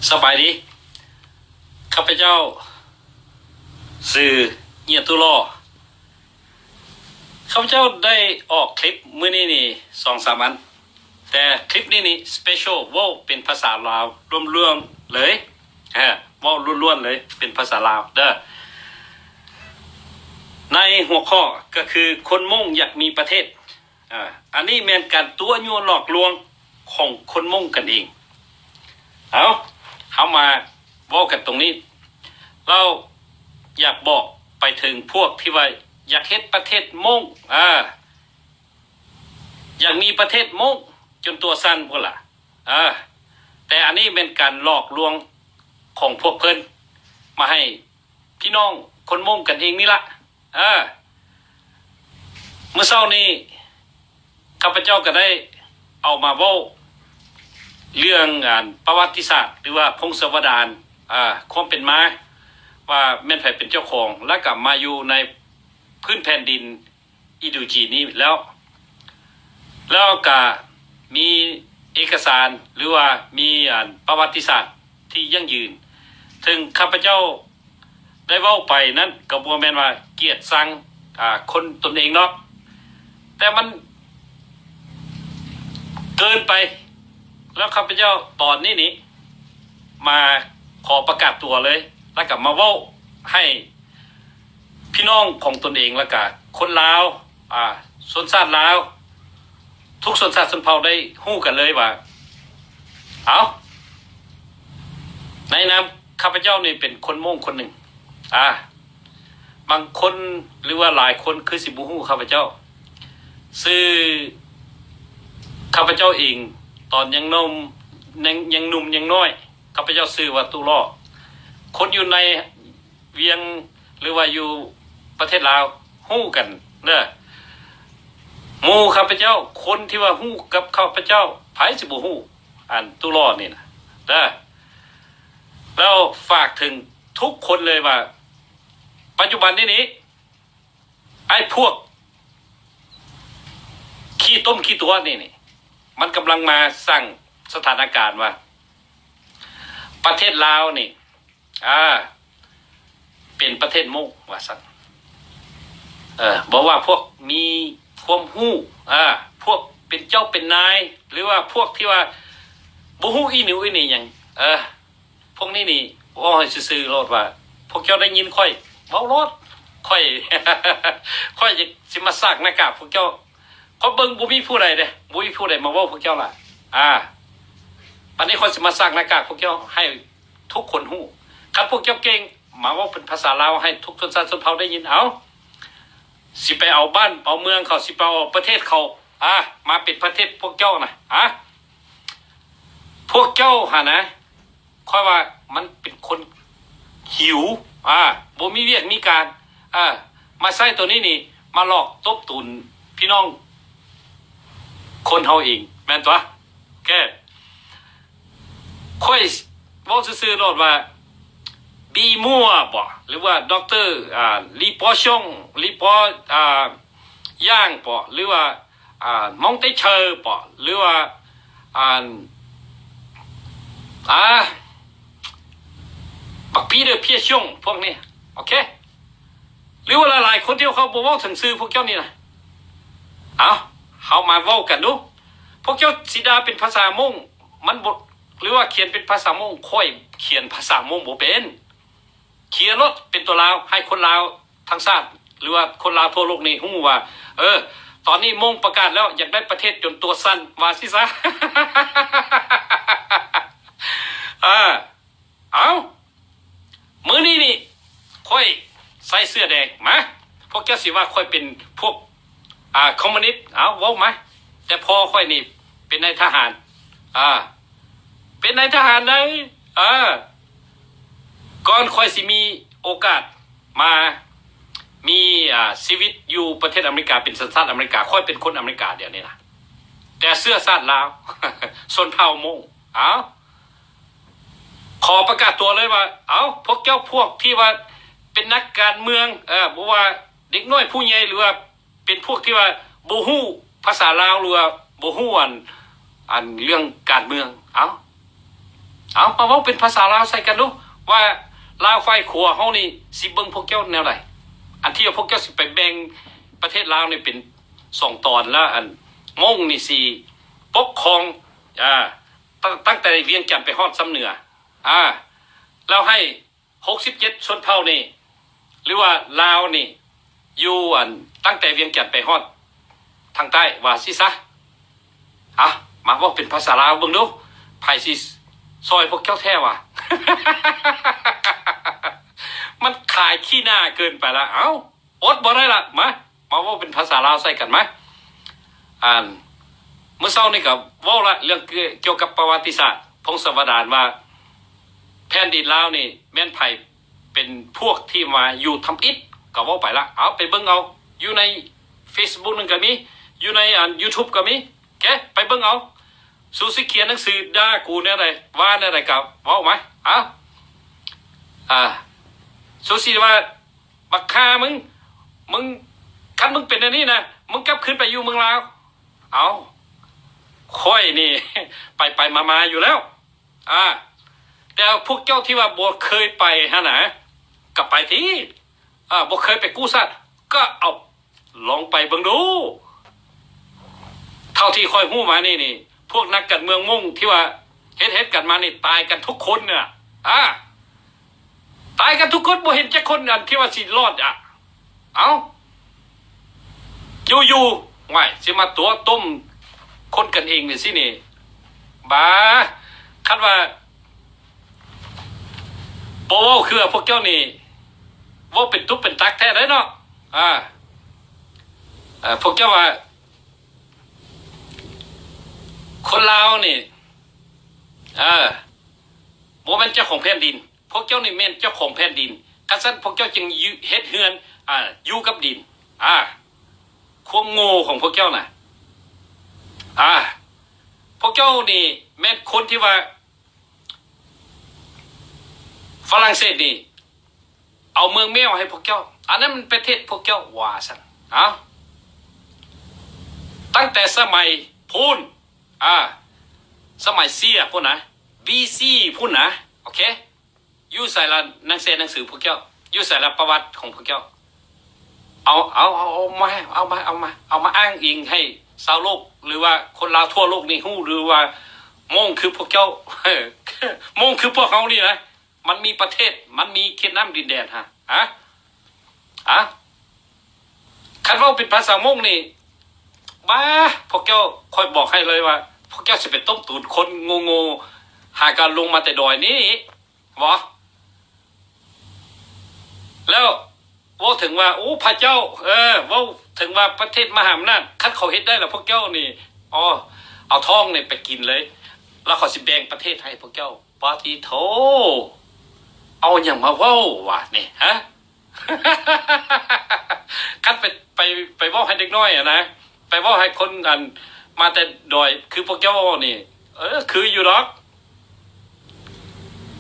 ສະບາຍດີ, ຂ້າພະເຈົ້າຊື່ ເຫຍຍຕູຫຼໍ່. ຂ້າພະເຈົ້າໄດ້ອອກຄລິບມື້ນີ້ນີ້ສອງສາມອັນ, ແຕ່ຄລິບນີ້ນີ້ສະເປຊຽວ ເວົ້າເປັນພາສາລາວລ້ວນໆເລີຍ, ເອີ ເວົ້າລ້ວນໆເລີຍ ເປັນພາສາລາວເດີ້. ໃນຫົວຂໍ້ກໍຄື ຄົນມົ້ງຢາກມີປະເທດ. ອາ ອັນນີ້ແມ່ນການຕົວະຍົວະຫຼອກລວງຂອງຄົນມົ້ງກັນເອງ. ເອົາ, ເຮົາມາເວົ້າກັນຕົງນີ້. ລາວຢາກບອກໄປເຖິງພວກທີ່ວ່າຢາກເຮັດປະເທດມົ້ງ, ອາ, ຢາກມີປະເທດມົ້ງຈົນຕົວສັ່ນພຸ້ນລະ. ອາ, ແຕ່ອັນນີ້ແມ່ນການຫຼອກລວງຂອງພວກເພິ່ນມາໃຫ້ ພີ່ນ້ອງຄົນມົ້ງກັນເອງນີ້ລະ. ເອີ ມື້ເຊົ້ານີ້ ຂ້າພະເຈົ້າກໍໄດ້ເອົາມາເວົ້າເລື່ອງ ອັນ ປະຫວັດຕິສາດ ຫຼືວ່າພົງສະວະດານ ອາ ຄວາມເປັນມາ ວ່າແມ່ນໃຜເປັນເຈົ້າຂອງ ແລ້ວກໍມາຢູ່ໃນພື້ນແຜ່ນດິນ ອິນໂດຈີນນີ້ແລ້ວ, ແລ້ວກະມີເອກະສານ ຫຼືວ່າມີ ອັນ ປະຫວັດຕິສາດທີ່ຢັ້ງຢືນ. ເຖິງຂ້າພະເຈົ້າໄດ້ເວົ້າໄປນັ້ນ ກໍບໍ່ແມ່ນວ່າກຽດຊັງ ອາ ຄົນຕົນເອງເນາະ, ແຕ່ມັນເກີນໄປ. ແລ້ວຂ້າພະເຈົ້າຕອນນີ້ນີ້ ມາຂໍປະກາດຕົວເລີຍ ແລ້ວກໍມາເວົ້າໃຫ້ ພີ່ນ້ອງຂອງຕົນເອງ ແລ້ວກະຄົນລາວ ອາ ຊົນຊາດລາວ ທຸກຊົນຊາດຊົນເຜົ່າໄດ້ຮູ້ກັນເລີຍວ່າ ເອົາ ໃນນາມຂ້າພະເຈົ້ານີ້ເປັນຄົນມົ້ງຄົນໜຶ່ງ ອາ ບາງຄົນ ຫຼືວ່າຫຼາຍຄົນຄືຊິບໍ່ຮູ້ຂ້າພະເຈົ້າ. ຊື່ຂ້າພະເຈົ້າເອງ ຕອນຍັງໜຸ່ມ ຍັງ ຍັງໜຸ່ມຍັງນ້ອຍ ຂ້າພະເຈົ້າຊື່ວ່າ ຕູ້ຫຼໍ່. ຄົນຢູ່ໃນ ວຽງ ຫຼືວ່າຢູ່ປະເທດລາວຮູ້ກັນເດີ້. ໝູ່ຂ້າພະເຈົ້າ ຄົນທີ່ວ່າຮູ້ກັບຂ້າພະເຈົ້າ ໃຜຊິບໍ່ຮູ້ ອັນ ຕູ້ຫຼໍ່ນີ້ນະເດີ້. ແລ້ວຝາກເຖິງທຸກຄົນເລີຍວ່າ ປັດຈຸບັນນີ້ນີ້ ໄອ້ພວກຂີ້ຕົມຂີ້ຕົວະນີ້ນີ້ ມັນກຳລັງມາສ້າງສະຖານະການວ່າ ປະເທດລາວນີ້ ອາ ເປັນປະເທດມົ້ງວ່າຊັ້ນ. ເອີ ບໍ່ວ່າພວກມີຄວາມຮູ້ ອາ ພວກເປັນເຈົ້າເປັນນາຍ ຫຼືວ່າພວກທີ່ວ່າບໍ່ຮູ້ອີ່ໜູອີ່ໜີຫຍັງ ເອີ ພວກນີ້ນີ້ ເວົ້າໃຫ້ຊື່ໆໂລດວ່າ ພວກເຈົ້າໄດ້ຍິນຂ້ອຍເວົ້າໂລດ, ຂ້ອຍ ຂ້ອຍຊິມາສາກໜ້າກາກພວກເຈົ້າ. ຂ້ອຍເບິ່ງບໍ່ມີຜູ້ໃດເດ້ ບໍ່ມີຜູ້ໃດມາເວົ້າພວກເຈົ້າລະ. ອາ ບັດນີ້ຂ້ອຍຊິມາສາກໜ້າກາກພວກເຈົ້າໃຫ້ ທຸກຄົນຮູ້. ຄັນພວກເຈົ້າເກັ່ງ ມາເວົ້າເປັນພາສາລາວໃຫ້ທຸກຊົນຊາດຊົນເຜົ່າໄດ້ຍິນ. ເອົາ ຊິໄປເອົາບ້ານເອົາເມືອງເຂົາ ຊິໄປເອົາປະເທດເຂົາ ອາ ມາເປັນປະເທດພວກເຈົ້ານະ ອາ ພວກເຈົ້າຫັ້ນນະ ຂ້ອຍວ່າມັນເປັນຄົນຫິວ ອາ ບໍ່ມີວຽກມີການ ເອີ ມາໃຊ້ໂຕນີ້ນີ້ ມາຫຼອກຕົບຕຸນພີ່ນ້ອງຄົນເຮົາເອງ ແມ່ນຕົວະ? ແກ້ ຂ້ອຍເວົ້າຊື່ໆໂລດວ່າ ບີມົວບໍ ຫຼືວ່າ ດອກເຕີ ອາ ລີປໍຊອງ ລີປໍ ອາ ຢ່າງບໍ ຫຼືວ່າ ອາ ມອງເຕເຊີບໍ ຫຼືວ່າ ອັນ ອາ ບັກປີເດີ ພຽຊອງ ພວກນີ້ ໂອເຄ ຫຼືວ່າຫຼາຍໆຄົນທີ່ເຂົາບໍ່ເວົ້າເຖິງຊື່ພວກເຈົ້ານີ້ນະ. ເອົາ ເຮົາມາເວົ້າກັນດູ ພວກເຈົ້າຊິດ່າເປັນພາສາມົ້ງ ມັນບໍ່ ຫຼືວ່າຂຽນເປັນພາສາມົ້ງ ຂ້ອຍຂຽນພາສາມົ້ງບໍ່ເປັນ. ຂຽນໂລດເປັນຕົວລາວ ໃຫ້ຄົນລາວທັງຊາດ ຫຼືວ່າຄົນລາວທົ່ວໂລກນີ້ຮູ້ວ່າ ເອີ ຕອນນີ້ມົ້ງປະກາດແລ້ວ ຢາກໄດ້ປະເທດຈົນຕົວສັ່ນ ວ່າຊີ້ຊະ. ເອີ ເອົາ ມື້ນີ້ນີ້ ຂ້ອຍໃສ່ເສື້ອແດງ ມາ ພວກເຈົ້າຊິວ່າຂ້ອຍເປັນພວກ ອາ ຄອມມູນິດ ເອົາ ເວົ້າມາ. ແຕ່ພໍ່ຂ້ອຍນີ້ເປັນນາຍທະຫານ ອາ ເປັນນາຍທະຫານໃດ ເອີ ກ່ອນຂ້ອຍຊິມີໂອກາດມາມີ ອາ ຊີວິດຢູ່ປະເທດອາເມລິກາ ເປັນສັນຊາດອາເມລິກາ ຂ້ອຍເປັນຄົນອາເມລິກາດຽວນີ້ນະ ແຕ່ເຊື້ອຊາດລາວ ຊົນເຜົ່າມົ້ງ. ເອົາ ຂໍປະກາດຕົວເລີຍວ່າ ເອົາ ພວກເຈົ້າພວກທີ່ວ່າເປັນນັກການເມືອງ ເອີ ບໍ່ວ່າເດັກນ້ອຍຜູ້ໃຫຍ່ ຫຼືວ່າເປັນພວກທີ່ວ່າບໍ່ຮູ້ພາສາລາວ ຫຼືວ່າບໍ່ຮູ້ອັນ ອັນເລື່ອງການເມືອງ ເອົາ ເອົາ ມາເວົ້າເປັນພາສາລາວໃສ່ກັນດູ ວ່າລາວຝ່າຍຂວາເຮົານີ້ຊິເບິ່ງພວກເຈົ້າແນວໃດ? ອັນທີ່ວ່າພວກເຈົ້າຊິໄປແບ່ງປະເທດລາວນີ້ເປັນສອງຕອນ ແລ້ວອັນມົ້ງນີ້ຊິປົກຄອງ ອ່າ ຕັ້ງ ຕັ້ງແຕ່ວຽງຈັນໄປຮອດຊຳເໜືອ ອ່າ ແລ້ວໃຫ້ຫົກສິບເຈັດຊົນເຜົ່ານີ້ ຫຼືວ່າລາວນີ້ ຢູ່ອັນ ຕັ້ງແຕ່ວຽງຈັນໄປຮອດທາງໃຕ້ ວ່າຊີ້ຊະ. ເອົາ ມາເວົ້າເປັນພາສາລາວເບິ່ງດູ ໃຜຊິຊ່ອຍພວກເຈົ້າແທ້ວະ? ມັນຂາຍຂີ້ໜ້າເກີນໄປລະ. ເອົາ ອົດບໍ່ໄດ້ລະ ມາ ມາເວົ້າເປັນພາສາລາວໃສ່ກັນມາ. ອັນ ມື້ເຊົ້ານີ້ກໍເວົ້າລະ ເລື່ອງກ່ຽວກັບປະຫວັດຕິສາດ ພົງສະຫວັດດານວ່າ ແຜ່ນດິນລາວນີ້ແມ່ນໃຜ ເປັນພວກທີ່ມາຢູ່ທຳອິດ ກໍເວົ້າໄປລະ. ເອົາ ໄປເບິ່ງເອົາ ຢູ່ໃນເຟສບຸກນັ້ນກໍມີ ຢູ່ໃນອັນຢູທູບກໍມີ ແກະໄປເບິ່ງເອົາ. ສູຊິຂຽນໜັງສືດ່າກູແນວໃດ ວ່າແນວໃດກໍເວົ້າມາ. ເອົາ ອ່າ ສູຊິວ່າ ບັກຂ້າມຶງ ມຶງ ຄັນມຶງເປັນແນວນີ້ນະ ມຶງກັບຄືນໄປຢູ່ເມືອງລາວ. ເອົາ ຂ້ອຍນີ້ ໄປໄປມາມາຢູ່ແລ້ວ ອ່າ ແຕ່ພວກເຈົ້າທີ່ວ່າບໍ່ເຄີຍໄປຫັ້ນນະ ກໍໄປຕິ ອ່າ ບໍ່ເຄີຍໄປກູ້ຊາດ ກໍເອົາ ລອງໄປເບິ່ງດູ. ເທົ່າທີ່ຂ້ອຍຮູ້ມານີ້ນີ້ ພວກນັກການເມືອງມົ້ງທີ່ວ່າເຮັດເຮັດກັນມານີ້ ຕາຍກັນທຸກຄົນນະ ອ່າ ຕາຍກັນທຸກຄົນ ບໍ່ເຫັນຈັກຄົນອັນທີ່ວ່າຊິລອດອະ. ເອົ້າ ຢູ່ໆ ຫວາຍ ຊິມາຕົວະຕົ້ມຄົນກັນເອງນີ້ຊີ້ນີ້ ບາ ຄັນວ່າບໍ່ເວົ້າຄືພວກເຈົ້ານີ້ ເວົ້າເປັນຕຸບເປັນຕັກແທ້ເດ້ເນາະ. ອ່າ ເອີ ພວກເຈົ້າວ່າ ຄົນລາວນີ້ ເອີ ບໍ່ແມ່ນເຈົ້າຂອງແຜ່ນດິນ. ພວກເຈົ້ານີ້ແມ່ນເຈົ້າຂອງແຜ່ນດິນ. ຄັນຊັ້ນພວກເຈົ້າຈຶ່ງຢູ່ ເຮັດເຮືອນ ອ່າ ຢູ່ກັບດິນ. ອ່າ ຄວາມໂງ່ຂອງພວກເຈົ້ານະ. ອ່າ ພວກເຈົ້ານີ້ແມ່ນຄົນທີ່ວ່າ ຝຣັ່ງເສດນີ້ ເອົາເມືອງແມວໃຫ້ພວກເຈົ້າ. ອັນນັ້ນມັນປະເທດພວກເຈົ້າ ວ່າຊັ້ນ. ເອົ້າ ຕັ້ງແຕ່ສະໄໝພຸ້ນ ອ່າ ສະໄໝເຊຍພຸ້ນນະ ບີຊີພຸ້ນນະ. ໂອເຄ ຢູ່ໃສລະໜັງເສໜັງສືພວກເຈົ້າ? ຢູ່ໃສລະປະຫວັດຂອງພວກເຈົ້າ? ເອົາ ເອົາ ເອົາ ເອົາມາ ເອົາມາ ເອົາມາ ເອົາມາອ້າງອີງໃຫ້ຊາວໂລກ ຫຼືວ່າຄົນລາວທົ່ວໂລກນີ້ຮູ້ ຫຼືວ່າມົ້ງຄືພວກເຈົ້າ ມົ້ງຄືພວກເຮົານີ້ນະ ມັນມີປະເທດ ມັນມີເຂດນ້ຳດິນແດນຫະ ຫະ ຫະ? ຄັນເວົ້າເປັນພາສາມົ້ງນີ້ ບາ ພວກເຈົ້າ ຂ້ອຍບອກໃຫ້ເລີຍວ່າ ພວກເຈົ້າຊິໄປຕົ້ມຕູນຄົນໂງ່ໆ ຫາກະລົງມາແຕ່ດອຍນີ້ບໍ? ແລ້ວເວົ້າເຖິງວ່າ ໂອ້ ພະເຈົ້າ ເອີ ເວົ້າເຖິງວ່າປະເທດມະຫາອຳນາດ ຄັນເຂົາເຮັດໄດ້ລະ ພວກເຈົ້ານີ້ ອໍ ເອົາທອງນີ້ໄປກິນເລີຍ ແລ້ວເຂົາຊິແບ່ງປະເທດໃຫ້ພວກເຈົ້າ. ປາຕິໂທ ເອົາຫຍັງມາເວົ້າວະນີ້ ຫະ? ຄັນໄປ ໄປ ໄປເວົ້າໃຫ້ເດັກນ້ອຍຫັ້ນນະ ໄປເວົ້າໃຫ້ຄົນອັນມາແຕ່ດອຍ ຄືພວກເຈົ້າເວົ້ານີ້ ເອີ ຄືຢູ່ດອກ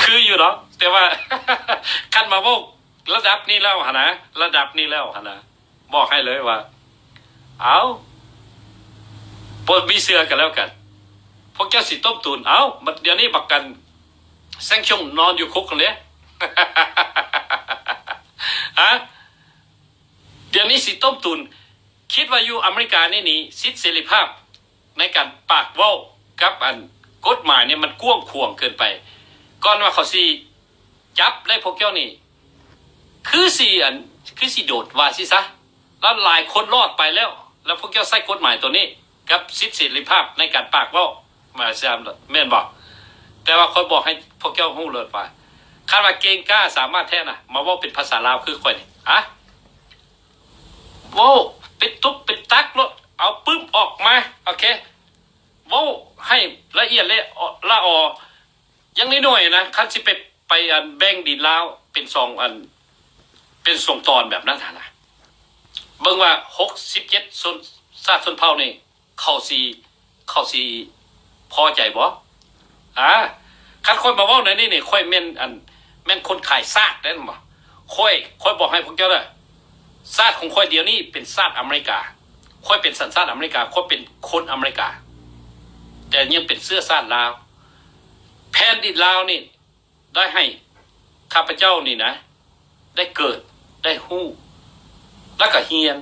ຄືຢູ່ດອກ ແຕ່ວ່າ ຄັນມາເວົ້າລະດັບນີ້ແລ້ວຫັ້ນນະ ລະດັບນີ້ແລ້ວຫັ້ນນະ ບອກໃຫ້ເລີຍວ່າ ເອົາ ບໍ່ມີເຊື່ອກັນແລ້ວກັນ ພວກເຈົ້າຊິຕົ້ມຕູນ. ເອົາ ບັດດຽວນີ້ບັກກັນ ແຊງຊົງນອນຢູ່ຄຸກຫັ້ນເດ້ ຮະ ດຽວນີ້ຊິຕົ້ມຕູນ. ຄິດວ່າຢູ່ອາເມລິການີ້ນີ້ ສິດເສລີພາບໃນການປາກເວົ້າກັບອັນກົດໝາຍນີ້ ມັນກວ້າງຂວາງເກີນໄປ. ກ່ອນວ່າເຂົາຊິຈັບໄດ້ພວກເຈົ້ານີ້ ຄືຊິອັນ ຄືຊິໂດດ ວ່າຊີ້ຊະ. ແລ້ວຫຼາຍຄົນລອດໄປແລ້ວ ແລ້ວພວກເຈົ້າໃຊ້ກົດໝາຍໂຕນີ້ກັບສິດເສລີພາບໃນການປາກເວົ້າ ມາແຊມໂລດ ແມ່ນບໍ່? ແຕ່ວ່າຂ້ອຍບອກໃຫ້ພວກເຈົ້າຮູ້ໂລດວ່າ ຄັນວ່າເກັ່ງກ້າສາມາດແທ້ນະ ມາເວົ້າເປັນພາສາລາວຄືຂ້ອຍນີ້ ຫະ ເວົ້າເປັນຕຸບເປັນຕັກໂລດ ເອົາປຶ້ມອອກມາ ໂອເຄ ເວົ້າໃຫ້ລະອຽດລະອອ ຢ່າງໜ້ອຍໆນະ ຄັນຊິໄປ ໄປອັນແບ່ງດິນລາວເປັນສອງອັນ ເປັນສອງຕອນແບບນັ້ນຫັ້ນນະ ເບິ່ງວ່າຫົກສິບເຈັດຊົນ ຊາດຊົນເຜົ່ານີ້ ເຂົາຊິ ເຂົາຊິພໍໃຈບໍ່? ອາ ຄັນຂ້ອຍມາເວົ້າໃນນີ້ນີ້ ຂ້ອຍແມ່ນອັນ ແມ່ນຄົນຂາຍຊາດໄດ້ແມ່ນບໍ່? ຂ້ອຍ ຂ້ອຍບອກໃຫ້ພວກເຈົ້າເດີ ຊາດຂອງຂ້ອຍດຽວນີ້ເປັນຊາດອາເມລິກາ ຂ້ອຍເປັນສັນຊາດອາເມລິກາ ຂ້ອຍເປັນຄົນອາເມລິກາ ແຕ່ຍັງເປັນເຊື້ອຊາດລາວ. ແຜ່ນດິນລາວນີ້ ໄດ້ໃຫ້ຂ້າພະເຈົ້ານີ້ນະ ໄດ້ເກີດ ໄດ້ຮູ້ ແລ້ວກໍຮຽນ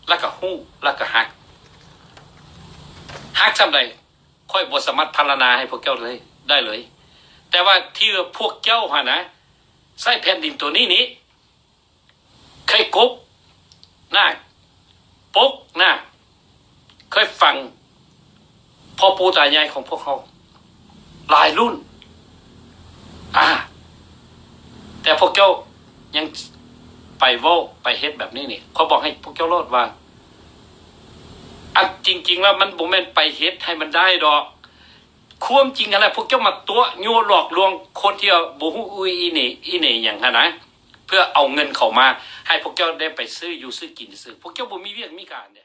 ແລ້ວກໍຮູ້ ແລ້ວກໍຮັກ. ຮັກສ່ຳໃດ ຂ້ອຍບໍ່ສາມາດພັນລະນາໃຫ້ພວກເຈົ້າເລີຍ ໄດ້ເລີຍ. ແຕ່ວ່າທີ່ວ່າພວກເຈົ້າຫັ້ນນະ ໃຊ້ແຜ່ນດິນໂຕນີ້ນີ້ ເຄີຍກົບນາກ ປົກນາກ ເຄີຍຝັງພໍ່ປູ່ຕາຍາຍຂອງພວກເຮົາຫຼາຍລຸ້ນ. ອາ ແຕ່ພວກເຈົ້າຍັງໄປເວົ້າໄປເຮັດແບບນີ້ນີ້ ຂ້ອຍບອກໃຫ້ພວກເຈົ້າໂລດວ່າ ອັນຈິງໆແລ້ວມັນບໍ່ແມ່ນໄປເຮັດໃຫ້ມັນໄດ້ດອກ. ຄວາມຈິງຫັ້ນແຫຼະ ພວກເຈົ້າມາຕົວະຍົວະຫຼອກລວງຄົນທີ່ວ່າບໍ່ຮູ້ອີ່ຫຍັງອີ່ເໜ່ຫຍັງຫັ້ນນະ ເພື່ອເອົາເງິນເຂົ້າມາໃຫ້ພວກເຈົ້າໄດ້ໄປຊື້ຢູ່ຊື້ກິນຊື່ໆ. ພວກເຈົ້າບໍ່ມີວຽກມີການເດ້.